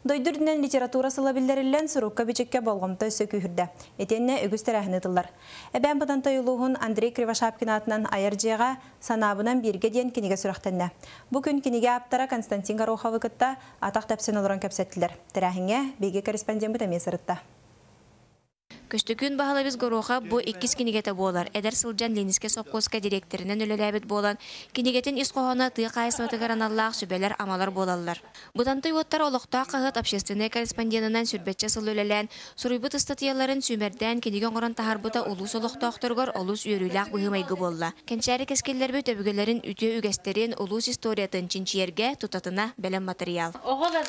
Дойду үрдүнэн литература сыла биллэриллэн, сурукка-бичиккэ болҕомто өссө күүһүрдэ. Итиэннэ үгүс тэрээһин ыытыллар. Эбээн Бытантай улууһун Андрей Кривошапкин аатынан айар дьиэҕэ Санаабынан бииргэ диэн кинигэ сүрэхтэннэ. Бу күн кинигэ ааптара Константин Гороховы кытта атах тэпсэн олорон кэпсэттилэр. Тэрээһиҥҥэ биһиги корреспондеммыт эмиэ сырытта. Көстөкүүн Баһылайбыс Горохов бу иккис кинигэтэ буолар. Эдэр сылдьан Ленинскэй сопхуоска дириэктэринэн үлэлээбит буолан, кинигэтин ис хоһооно тыа хаһаайыстыбатыгар аналлаах сүбэлэр-амалар буолаллар. Бытантай уоттара олохтоох хаһыат общественнай корреспонденынан сүүрбэччэ сыл үлэлээн, суруйбут ыстатыйаларын сүүмэрдээн кинигэ оҥорон таһаарбыта улуус олохтоохторугар олус үөрүүлээх быһыы-майгы буолла. Кэнчээри кэскиллэрбит өбүгэлэрин үтүө үгэстэрин, улуус историятын чинчийэргэ тутатына бэлэм матырыйаал. Оҕолор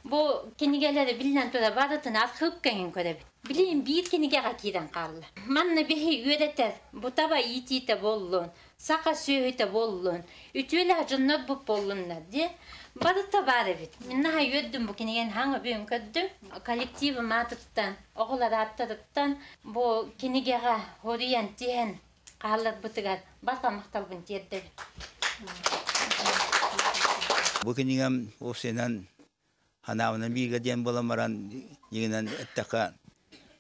бу кинигэлэри биллэн турар барытын архыып кэҥин көрөбүт. Билигин биир кинигэҕэ киирэн хаалла. Манна биһи үөрэтэр бу таба иитиитэ буоллун, саха сүөһүтэ буоллун, үтүөлээх дьоннор бу буоллуннар диye барыта баар эбит. Мин наһаа үөрдүм бу кинигэни хаҥа бүгүн көрдүм. Коллективым аатыттан, оҕолор ааттарыттан бу кинигэҕэ хоруйан тиһэн хаалларбытыгар барҕа махталбын тиэрдэбин. Бу кинигэм уопсайынан ханаабынан бииргэ диэн буолан баран дьиҥинэн эттэххэ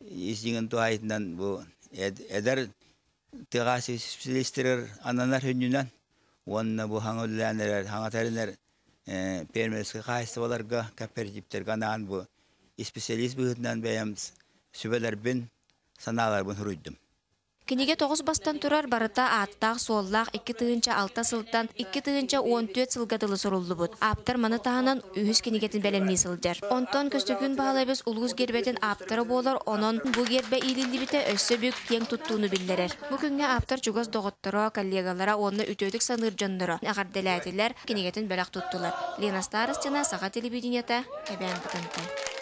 ис дьиҥин туһаайытынан бу эдэр тыаҕа специалистэрэр ананар хүннүнэн уонна бу хаҥа үлэлээн эрэр хаҥа тэринэр фермерскэй хаһаайыстыбаларга кооперативтэргэ анаан бу исписэлиис быһыытынан бэйэм сүбэлэрбин санааларбын суруйдум. Кинигэ тоҕус бастан турар, барыта ааттаах-суоллаах 2006 сылтан 2014 сылга дылы суруллубут. Ааптар маны таһынан үһүс кинигэтин бэлэмнии сылдьар. Онтон Көстөкүүн Баһылайбыс улуус гербэтин ааптара буолар, онон бу гербэ иилиллибитэ өссө бүк киэҥ туттууну биллэрэр. Бу күҥҥэ ааптар чугас доҕотторо, коллегалара уонна үтүөтүк саныыр дьонноро эҕэрдэлээтилэр, кинигэтин бэлэх туттулар. Лена Старостина, Саха телевидениета, Эбээн Бытантай.